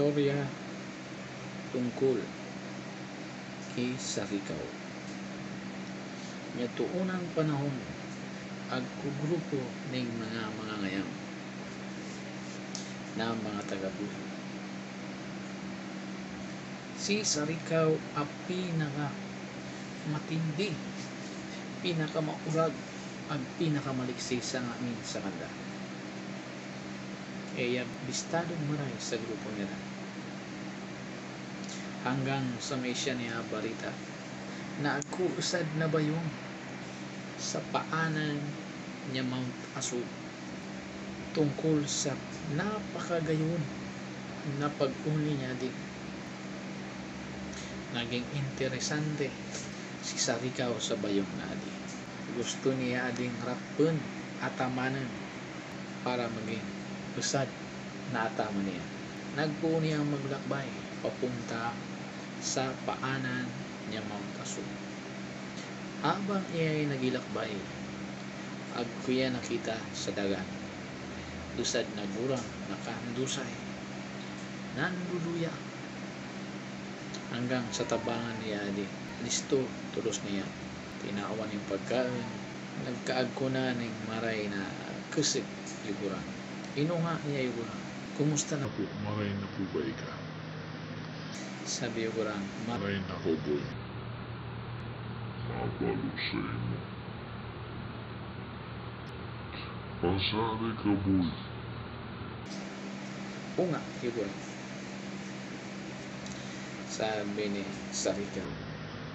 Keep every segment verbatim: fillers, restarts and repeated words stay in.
Istorya tungkul ki Sarikao. Nia tuunang panahon, agku grupu ning mga mangangayang na mga taga-Buri. Si Sarikao a pinakamatindi, pinakamaurag, at pinakamaliksi sa ngamin sa kanda. Eya bistadong marae sa grupu nira. Hanggang sa meisian nia balita na agku usad na bayong sa paanan nia Mount Asug tungkul sa napakagayon na pag-uni nia di. Naging interesante si Sarikao sa bayong na di. Gusto nia ding rappen atamanen para maging usad na ataman nia. Nagpuni nia maglakbay papunta sa paanan nia Mount Asug. Habang iya'y naglakbay, agku iya nakita sa dagan usad na gurang na kahandusay, nanluluya. Hanggang sa tabangan nia di, listo, tulos nia. Tinawan nia pagkain, nagkaagkuna ning maray na kesek yu gurang. Inunga nia yu gurang, "Kumusta na po, maray na po ba ika?" Sabi yu gurang, "Ma-" "Maray na ho, boy." "Mabalo sa imo. Pasali ka, boy." "Unga yu gurang." Sabi ni Sarikao,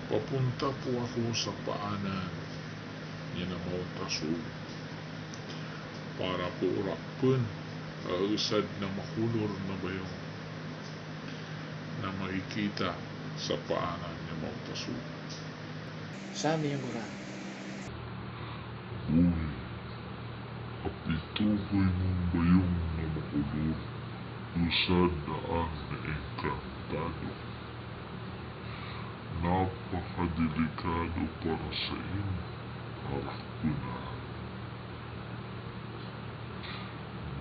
"Papunta po ako sa paanan nia Mount Asug para po rappen a usad na makulur na bayong na makikita sa paanan nia Mount Asug." Sabi yu gurang, "Boy, apito ko imong bayong na makulur, usad na an na Encantado. Napakadelikado para sa imo a rappen an.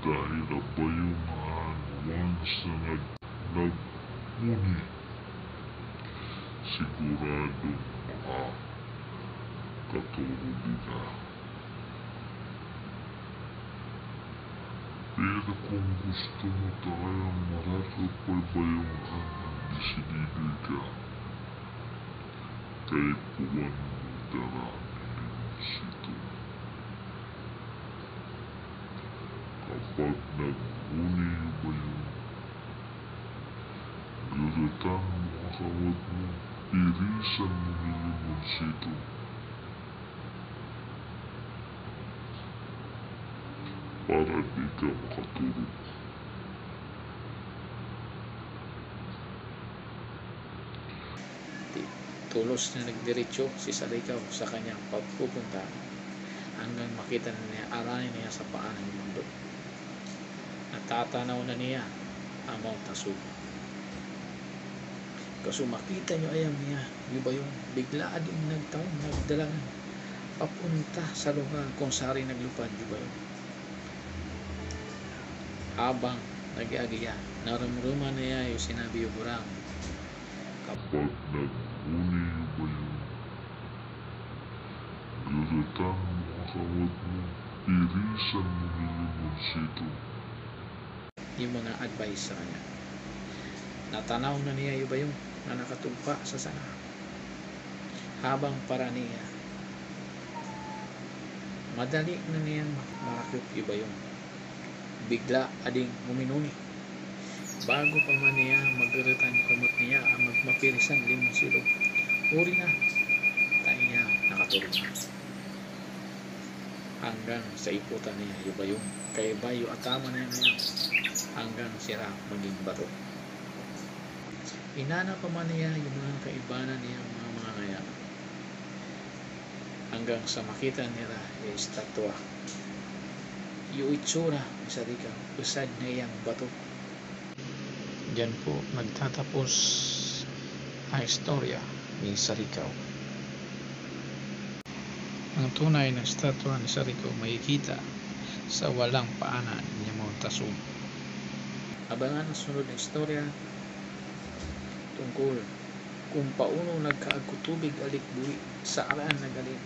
Dahil a bayong an once na nag-, nag-uni, siguradong makakatulog ika. Pero kung gusto mo talagang marakep a bayong an, desidido ika, kaipuan mo dala ning limon situ. Kapag nag-uni yu bayong, geretan mo a kawad mo, pirisan mo ning limon situ para di ka makatulog." Ti-, tulos na nagdiretso si Sarikao sa kanyang pagpupunta hanggang makita na nia a rai na nia sa paanan ning bundok. Natatanaw na nia a Mount Asug. Kaso makita niya ayan nia yu bayong, bigla a ding nagtaon, nagdalangan papunta sa lugar kung saan naglupad yu bayong. Habang nag-agiya, naremreman niya yu sinabi yu gurang. Kapag nag-uni yu bayong, geretan mo a kawad mo, pirisan mo ning limon situ. Yu mga advice sa kanya. Natanaw na niya yu bayong na nakatugpa sa sana. Habang para niya, madali na niyang marakep yu bayong, bigla a ding uminuni. Bago pa man niya mageretan kamot niya a mag-, mapirisan limon situ, uri na, ta iya nakatulog na. Hanggang sa iputan niya yu bayong, kaibay yu ataman niya, hanggang sira maging bato. Inana pa man niya yu mga kaibanan niya, mga mangangayang, hanggang sa makita nira yu estatua. Yu itsura ni Sarikao, usad na iyang bato. Diyan po nagtatapos ang istorya ni Sarikao. Ang tunay na estatua ni Sarikao makikita sa walang paanan nia Mount Asug. Abangan ang sunod na istorya tungkol kung paano nagkaagtubig alik buwi sa alaan nagalik